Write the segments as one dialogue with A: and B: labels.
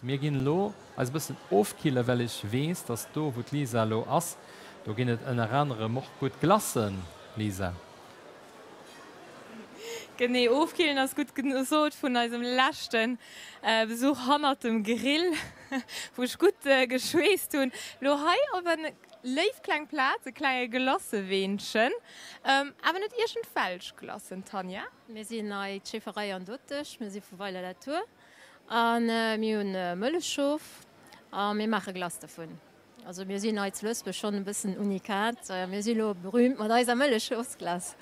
A: Mir ginn elo eis e bëssen ofkillen, well ech weess, dass do wou d'Lisa elo ass, do ginn et ënner anerem och gutt Glacen, Lisa.
B: Genee, ofkillen ass gutt gesot vun eisem leschte Besuch hannert dem Grill, wou ech gutt geschweesst hunn. Elo hei op eng léif kleng Plaz, e klenge Glaceweenchen, awer net iergendwelch Glacen, Tanja?
C: Mir sinn hei d'Schäferei an Dottesch, mir si vu Weiler-la-Tour. A mir hunn Mëllechschof a mir maache Glace dovun. Also mir sinn hei zu Lëtzebuerg schonn e bëssen Unikat. Mir si lo berühmt mat eiser Mëllechschofsglace.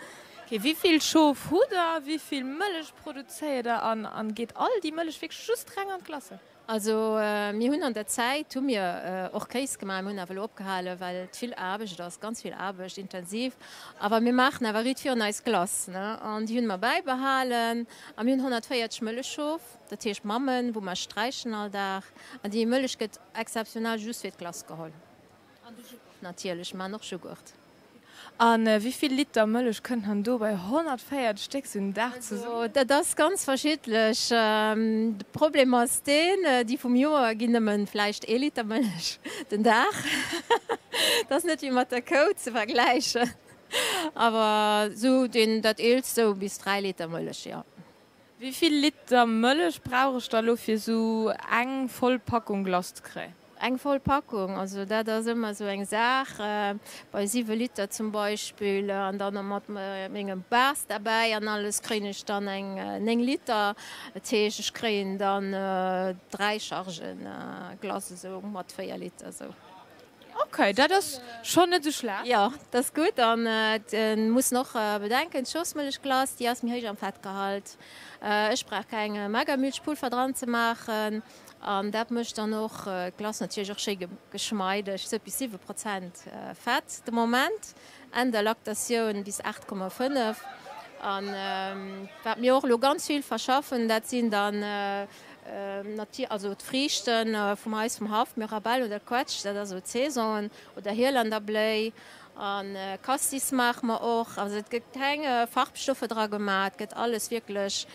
B: Ok, wéi vill Schof hutt der? Wéi vill Mëllech produzéiert der? An geet all déi Mëllech wierklech just reng an d'Glace?
C: Also mir hunn an der Zäit hu mir och Kéis gemaach, mir hunn awer elo opgehalen, well et vill Aarbecht ass, ganz vill Aarbecht, intensiv. Awer mir maachen awer riit virun eis Glace, ne, an déi hunn mer bäibehalen. A mir hunn 140 Mëllechschof, dat heescht Mammen, wou mer sträichen all Dag. An déi Mëllech gëtt exzeptionell just fir d'Glace geholl. An de Jughurt natierlech, mir maachen och Jughurt.
B: A wéi vill Liter Mëllech kënnt dann do bei 140 Stéck sou den Dag zesummen?
C: Also dat ass ganz verschiddlech. De Problem ass deen, déi vum Joer ginn nëmmen vläicht ee Liter Mëllech den Dag. Dat ass net wéi mat der Kou ze vergläichen. Awer sou deen dat eelst sou bis 3 Liter Mëllech, jo.
B: Wéi vill Liter Mëllech brauch ech da lo fir sou eng voll Packung Glace ze kréien?
C: Eng voll Packung, also dat ass ëmmer sou eng Saach. Bei 7 Liter zum Beispill an dann nach mat mengem Bas derbäi an alles kréien ech dann eng 9 Liter. Dat heescht ech kréien dann 3 Chargen Glace esou mat 4 Liter esou.
B: Ok, dat ass schonn net esou schlecht.
C: Jo, dat ass gutt. An et muss een och bedenken, d'Schofsmëllechglace, déi ass méi héich am Fettgehalt. Ech brauch keng Magermilchpulver dran ze maachen. An dat mécht dann och d'Glace natierlech och schéi geschmeideg. Se huet bis 7 Prozent Fett de Moment, Enn der Laktatioun bis 8,5. An wat mir och elo ganz vill verschaffen, dat sinn dann Natir, also d'Friichten vum eis vum Haff, Mirabelle oder Quetsch, dat ass elo d'Saison, oder Hielanderbléi a Cassis maache mer och. Also et gëtt keng Farbstoffe dra gemaach, et gëtt alles wierklech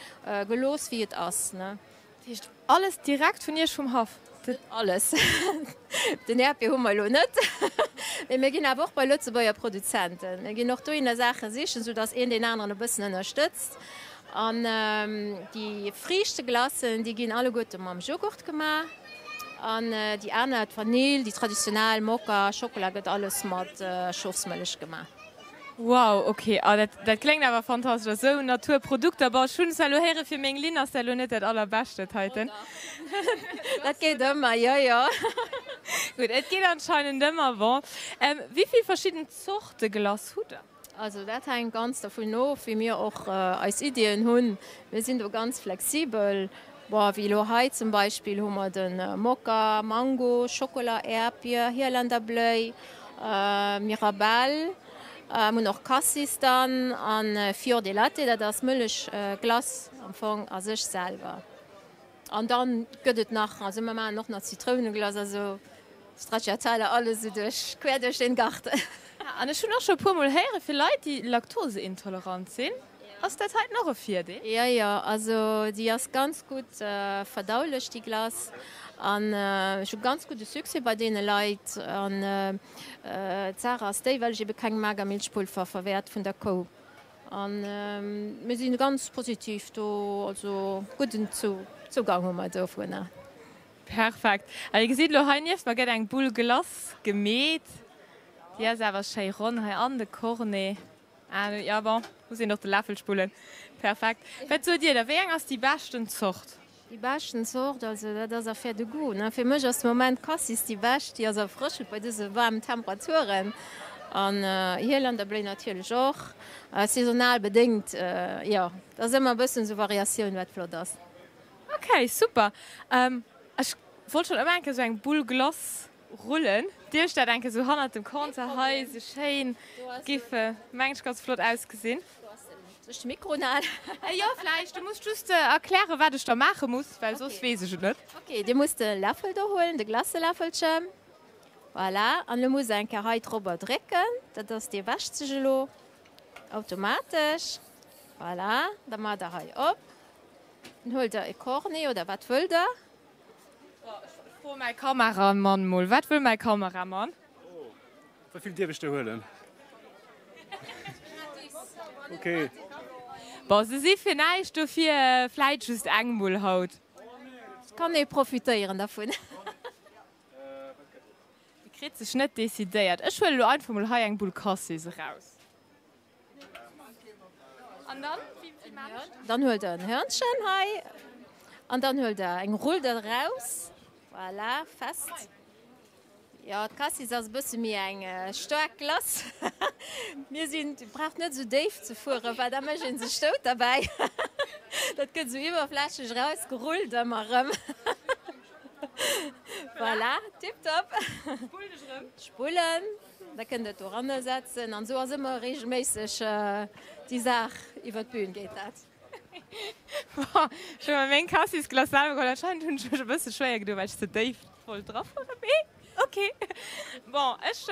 C: gelooss wéi et ass.
B: Dat heescht alles direkt vun iech vum Haff?
C: Net alles, den Äerdbier hu mer elo net, mee mir ginn awer och bei Lëtzebuerger Produzenten, mir ginn och dohinner Saache sichen, sou datt een deen aneren e bëssen ënnerstëtzt. An déi Friichteglassen, déi ginn alleguerte mam Joghurt gemaach. An déi aner, d'Vanill, déi traditionell, Mokka, Schockela, gëtt alles mat Schofsmëllech gemaach.
B: Wow, ok, oh dat dat kléngt awer fantastesch, esou Naturprodukter. Bon, ech hunn zwar elo héieren, fir meng Linn ass dat elo net dat allerbescht dat heiten.
C: Dat geet ëmmer, jo jo.
B: Gutt, et geet anscheinend ëmmer. Bon, wéi vill verschidden Zorte Glace hutt der?
C: Also dat hänkt ganz dervun of, wéi mir och eis Iddien hunn. Mir sinn do ganz flexibel. Bon, wéi elo hei zum Beispill hu mer de Mokka, Mango, Schokola, Äerdbier, Hielenderblëi, Mirabelle. Mir hunn och Cassis dann a Fior di Latte, dat ass Mëllechglace am Fong a sech selwer. An dann gëtt et nach, also mir maachen och nach Zitrouneglace, also Stracciatella, alles esou duerch, quer duerch den Garten.
B: An ech hunn och scho e puer mol héieren, fir Leit déi laktoseintolerant sinn, ass dat heiten och e Virdeel.
C: Jo, jo, also déi ass ganz gutt verdaulech, déi Glace, an ech hu ganz gudde Succès bei deene Leit. An d'Saach ass déi, well ech ebe keng Magermilchpulver verwäert vun der Kou, An mir si ganz positiv do, also gudden Zougang hu mer dovunner.
B: Perfekt. A dir gesitt elo hei nieft mer gëtt eng Bull Glace gemeet. Déi ass awer schéi ronn hei an de Cornet. Ah jo, bon, muss een och de Läffel spullen. Perfekt. Wat sot Dir da, wéi eng ass déi beschten Zort?
C: Déi beschten Zort, also dat ass Affaire de goût, ne. Fir mech ass de Moment Cassis déi bescht, déi ass erfrëschend bei dëse waarmen Temperaturen an Hielanderbléi natierlech och, saisonal bedéngt, jo, et ass ëmmer e bëssen esou Variatioun, wat flott ass.
B: Ok, super. Ech wollt schonn ëmmer eng Kéier esou eng Boule Glace Rullen. Dierf dat eng Kéier sou hannert dem Compteur hei sou schéin giff mengen ech ganz flott ausgesinn.
C: Soll ech de Mikro unhalen?
B: Jo vläicht, du muss just erklären wat ech da maache muss, well soss weess ech et net.
C: Ok, dir musst de Läffel do huelen, de Glaceläffelchen, voilà, an elo musst der eng Kéier hei drobber drécken, dat ass, dee wäscht sech elo automatesch, voilà, da maacht der hei op, dann huelt der e Cornet oder wat wëllt der.
B: mäi Kameramann mol. Wat wëll mäi Kameramann?
D: Wéi vill dierf ech der huelen? Ok.
B: Bon, se si fir näischt, dofir vläit just eng mol haut.
C: Et kann ee profitéieren dervun.
B: E kritt sech net decidéiert. Ech huelen elo einfach mol hei eng Bull Cassis eraus. An dann, wéi maan ech
C: dat? Dann huelt der en Hörnchen hei an dann huelt der eng Rull der eraus. Voilà, fest. Jo, d'Cassis ass e bësse méi eng staark Glace. Mir sinn, braucht net esou déif ze fueren, well da mécht ee sech dout derbäi. Dat gëtt esou iwwerflächlech erausgerullt ëmmer erëm. Voilà, tiptop.
B: Spullen ech erëm.
C: Spullen, da kënnt Der et doranner setzen an esou ass ëmmer reegelméisseg déi Saach iwwer d'Bün geet dat.
B: Bon, ech hu mer meng Cassisglace selwer geholl. Anscheinend hunn ech mech e bësse schwéier gedoen, well ech ze déif wollt drafueren. Mee ok. Bon, ech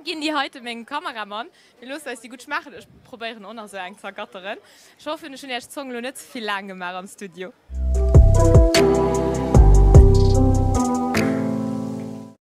B: ginn déi heite mengem Kameramann. Mir loossen eis déi gutt schmaachen. Ech probéieren och nach esou eng z'ergatteren. Ech hoffen, ech hunn iech d'Zong elo net ze vill laang gemaach am Studio.